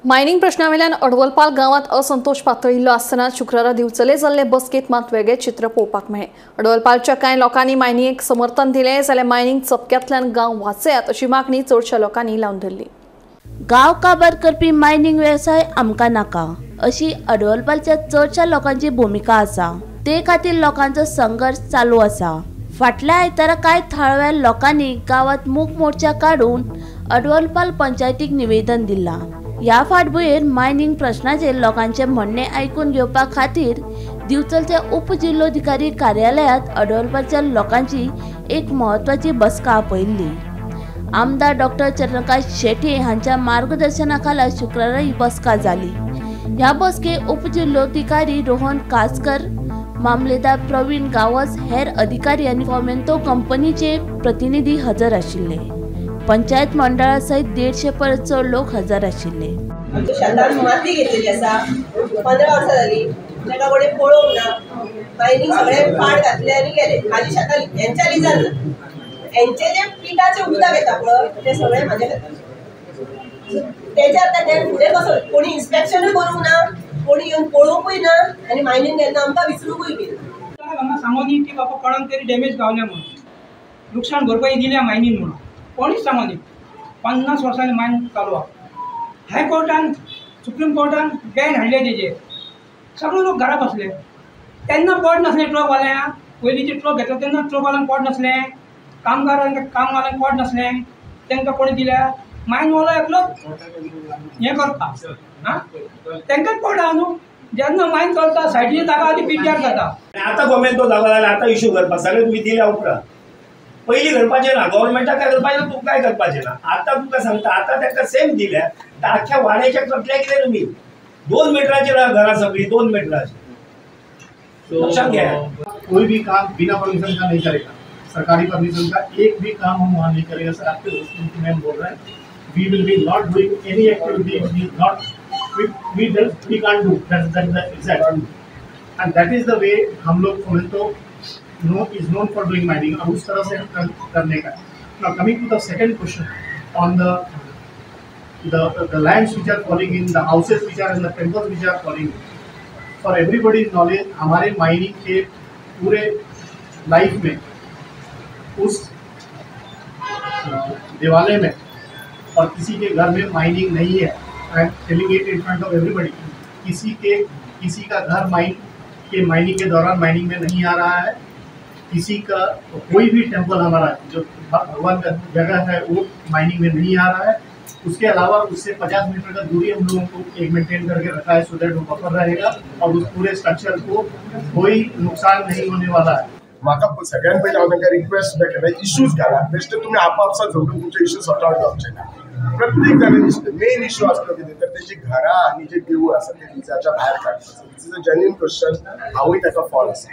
Mining प्रश्नावेल्यान Advalpal गांवांत असंतोष पातळिल्लो आसतना शुक्रारा दिवचले जाल्ले बसकेंत मात वेगळें चित्र पळोवपाक मेळ्ळें। अडवलपालच्या कांय लोकांनी मायनिंगेक समर्थन दिलें जाल्यार मायनिंग चपक्यांतल्यान गांव वाचयात अशी मागणी चडशा लोकांनी लावन धरली। गांव काबार करपी मायनिंग वेवसाय आमकां नाका अशी अडवलपालच्या चडशा लोकांची भुमिका आसा। ते खातीर लोकांचो संघर्ष चालू आसा। फाटल्या आयतारा कांय थळाव्या लोकांनी गांवांत मूक मोर्चा काडून अडवलपाल पंचायतीक निवेदन दिलां। ह्या फाटभुंयेर मायनिंग प्रश्नाचेर लोकांचे म्हणणें आयकून घेवपा खातीर दिवचलच्या उपजिल्होधिकारी कार्यालयांत अडवलपालच्या लोकांची एक म्हत्वाची बसका आपयिल्ली। आमदार डॉक्टर चंद्रकांत शेट्ये हांच्या मार्गदर्शना खाला शुक्रारा ही बसका जाली। ह्या बसकेक उपजिल्होधिकारी रोहन कासकर, मामलेदार प्रवीण गावस, हेर अधिकारी आनी फोमेंतो कंपनीचे प्रतिनिधी हजर आशिल्ले। पंचायत मंडळा सहित 150 परस चड लोक हजर आशिल्ले। आमच्या शेतान माती घेतलेली आसा, 15 वर्सां जाली, ताका कोणें पळोवंक ना। मायनींग सगळें पाड घातलें आनी गेलें। म्हाजी शेतां हेंच्या लिजान ना, हेंचें जें पिठाचें उदक येता पळय तें सगळें म्हाज्या शेतान। तेज्या आतां तें फुडें कसो कोणी इन्स्पेक्शनूय करूंक ना, कोणी येवन पळोवंकूय ना आनी मायनींग तेन्ना आमकां विसरूंकूय बी ना। हांगा सांगोनी की बाबा कोणाक तरी डॅमेज गावल्या म्हणून, लुकसाण भरपाई दिल्या मायनीन म्हणून कोणीच सांगोनी। 50 वर्सांनी मायन चालू आसा। हायकोर्टान सुप्रीम कोर्टान बॅन हाडले तेजेर, सगळे लोक घरा बसले। तेन्ना पड नासलें ट्रकवाल्यांक, पयलीं जे ट्रक घेतलो तेन्ना ट्रकवाल्यांक पड नासलें, कामगारांक कामवाल्यांक पड नासलें, तांकां कोणी दिल्या मायनवालो एकलो हें करता आं, तांकांच पड आहा न्हू। जेन्ना मायन चलता सायडीचे जागा आदी पिड्ड्यार जाता। आतां गोमेंतो जागो जाल्यार आतां इशू करपाक सगळें तुमी दिल्या उपरांत पयलीं करपाचें ना, गव्हर्मेंटाक काय करपाचें ना, तुमकां काय करपाचें ना। आतां तुमकां सांगता, आतां तांकां सेम दिल्या तर आख्ख्या वाड्याच्या करतले कितें तुमी? 2 मिटराचेर घरां सगळीं 2 मिटराचेर। लक्षात घ्या, कोई भी काम बिना परमिशन का नहीं करेगा, सरकारी परमिशन का एक भी काम हम वहाँ नहीं करेगा। सर आपके मैम बोल रहे हैं we will be not doing any activity we not we we can't do that exact and that is the way Hum log Fomento no is known for doing mining और उस तरह से करने का। Now coming to the second question on the the lands which are falling in, the houses which are in, the temples which are falling, for everybody's knowledge हमारे mining K पूरे life में उस देवालय में और किसी के घर में mining नहीं है। I am telling it in front of everybody. किसी का घर माइन के माइनिंग के दौरान माइनिंग में नहीं आ रहा है। किसी का कोई भी टेम्पल हमारा जो भगवान का जगह है वो माइनिंग में नहीं आ रहा है। उसके अलावा उससे 50 मीटर का दूरी हम लोगों को एक मेंटेन करके रखा है, सो that वो बफर रहेगा और उस पूरे स्ट्रक्चर को कोई नुकसान नहीं होने वाला है। म्हाका सगळ्यात पयलीं हांव तांकां रिक्वेस्ट सुद्दां केला, इश्यूज घालात बेश्टे तुमी आपापसात झगडून तुमचे इश्यू सॉर्ट आवट जावचे ना। प्रत्येक जाणांनी मेन इश्यू आसलो कितें तर तेजी घरां आनी जे देवूळ आसा ते लिजाच्या भायर काडपाचें। This is a genuine question, हांवूय ताका फॉर आसा।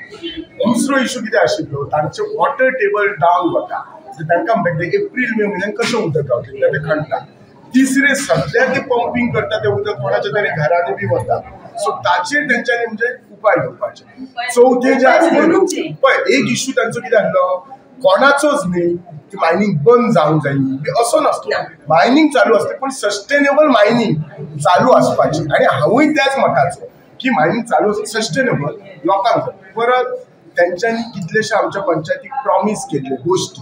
दुसरो इश्यू कितें आशिल्लो, तांचे वॉटर टेबल डावन वता, तांकां म्हणटा एप्रील मे म्हयन्यान कशें उदक गावतलें ते खणटा। तिसरें सद्या ते पंपींग करता तें उदक कोणाच्या तरी घरांनी बी वता, सो ताचेर तेंच्यांनी म्हणजे उपाय घेवपाचे। चवथें जें आसलें पळय एक इश्यू तांचो कितें आसलो, कोणाचोच न्ही की मायनींग बंद जावंक जाय बी असो नासलो, मायनींग चालू आसलें पूण सस्टेनेबल मायनींग चालू आसपाची। आनी हांवूय त्याच मताचो की मायनींग चालू सस्टेनेबल लोकांक जाय। परत तेंच्यांनी कितलेशे आमच्या पंचायतीक प्रॉमीस केल्ले गोश्टी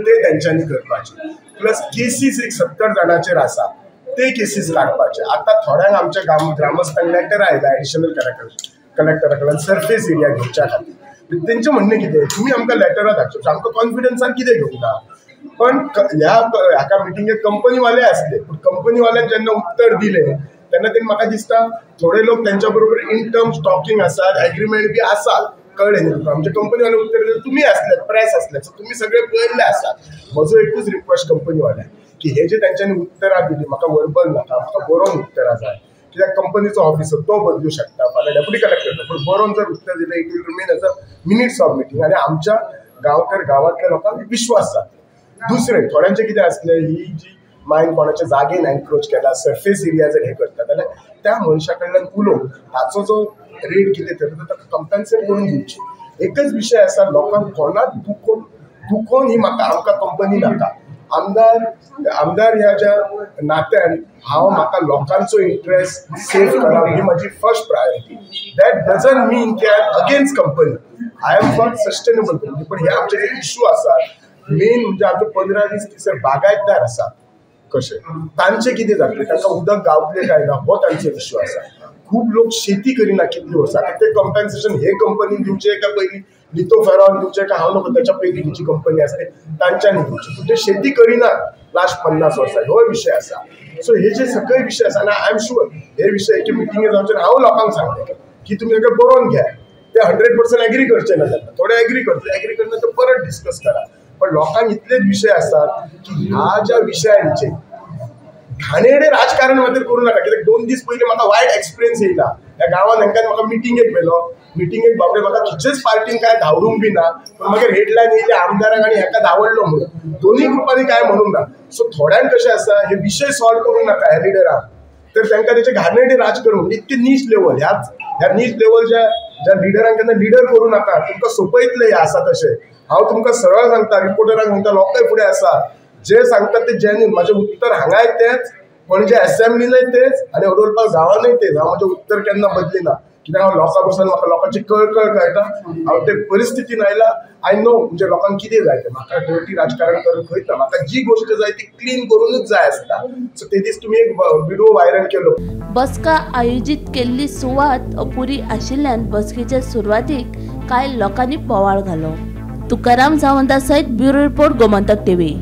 ते तेंच्यांनी करपाचे। प्लस केसीस एक 70 जाणांचेर आसा ते केसीस काडपाचे। आतां थोड्यांक आमच्या ग्रामस्थांक लेटर आयला एडिशनल कलेक्टरा कडल्यान सरफेस एरिया घेवच्या खातीर। तेंचें म्हणणें कितें, तुमी आमकां लेटरां धाडचे, आमकां कॉन्फिडन्सान कितें घेवंक ना। पण ह्या हाका मिटिंगेक कंपनीवाले आसले, पूण कंपनीवाल्यान जेन्ना उत्तर दिलें तेन्ना तेणी म्हाका दिसता थोडे लोक तेंच्या बरोबर इन टर्म्स टॉकिंग आसात, एग्रीमेंट बी आसात, कळ्ळें न्ही तुका। आमचे कंपनीवाले उत्तर दिलें, तुमी आसले, प्रेस आसले, सो तुमी सगळे पळयल्ले आसात। म्हजो एकूच रिक्वेस्ट कंपनीवाल्यांक की हे जे तेंच्यांनी उत्तरां दिली म्हाका वर्बल नाका, म्हाका बरोवन उत्तरां जाय। कित्याक कंपनीचो ऑफिसर तो बदलू शकता, फाल्यां डेप्युटी कलेक्टर, पूण बरोवन जर उत्तर दिलें it will remain as a minutes of meeting आनी आमच्या गांवकर गांवांतल्या लोकांक विश्वास जातलो। दुसरें थोड्यांचें कितें आसलें, ही जी मायन कोणाच्या जागेन एनक्रोच केला, सरफेस एरिया जर हें करता जाल्यार त्या मनशा कडल्यान उलोवन ताचो जो रेट कितें थरता ताका कंपन्सेट करून दिवची। एकच विशय आसा, लोकांक कोणाक दुखोवन दुखोवन ही म्हाका आमकां कंपनी नाका। आमदार आमदार ह्या ज्या नात्यान हांव म्हाका लोकांचो इंट्रस्ट सेफ करप ही म्हजी first priority. That doesn't mean की I am against company, I am for sustainable company. पण हे आमचे जे इशू आसात मेन म्हणजे आमचे 15-20 थंयसर बागायतदार आसा कशे तांचे कितें जातलें, तांकां उदक गावतलें काय ना हो तांचो इशू आसा. खूब लोक शेती करिना कितली वर्सां, आतां ते कंपन्सेशन हे कंपनीन दिवचें काय पयलीं लितो फेरॉन दिवचें काय हांव नको त्याच्या पयलीं खंयची कंपनी आसली तांच्यांनी दिवची, पूण ते शेती करिनात लास्ट 50 वर्सां, हो विशय आसा. सो हे जे सगळे विशय आसा आनी I am sure हे विशय एके मिटिंगे जावचे हांव लोकांक सांगता की तुमी सगळे बरोवन घ्या, ते 100% एग्री करचे ना जाता, थोडे एग्री करतले, एग्री करना ते परत डिस्कस करा. पण लोकांक इतलेच विशय आसात की ह्या ज्या विशयांचे घाणेरडे राजकारण मात्र करूं नाका. कित्याक 2 दीस पयलीं म्हाका वायट एक्सपिरियन्स येयला ह्या गांवांत. हेंकान म्हाका मिटिंगेक व्हेलो, मिटिंगेक बाबडे म्हाका खंयचेच पार्टीन काय धांवडूंक बी ना, पूण मागीर हेडलायन येयली आमदाराक आनी हेका धांवडलो म्हणून. दोनूय ग्रुपांनी काय म्हणूंक ना. सो थोड्यांक कशें आसा हे विशय सॉल्व करूंक नाका ह्या लिडरांक, तर तांकां तेचे घाणेरडे राजकारण म्हणजे इतके नीच लेवल ह्या नीच लेवलच्या ज्या लिडरांक केन्ना लिडर करूं नाका. तुमकां सोंपयतले हे आसा तशें. हांव तुमकां सरळ सांगता, रिपोर्टरांक सांगता, लोकांय फुडें आसा जे सांगतात ते जेन्यून. म्हाजें उत्तर हांगाय तेंच, पणजे एसेंब्लीनय तेच आनी अडोलपाल गांवानय तेच. हांव म्हजें उत्तर केन्ना बदलिना, कित्याक हांव लोकां बसून म्हाका लोकांची कळकळ कळटा. हांव ते परिस्थितीन आयला, I know म्हणजे लोकांक कितें जाय तें. म्हाका डर्टी राजकारण करून खंयच ना, म्हाका जी गोश्ट जाय ती क्लीन करूनच जाय आसता. सो ते दीस तुमी एक व्हिडिओ व्हायरल केलो. बसका आयोजीत केल्ली सुवात अपुरी आशिल्ल्यान बसकेचे सुरवातीक कांय लोकांनी बोवाळ घालो. तुकाराम सावंता सयत ब्युरो रिपोर्ट, गोमंतक टीव्ही.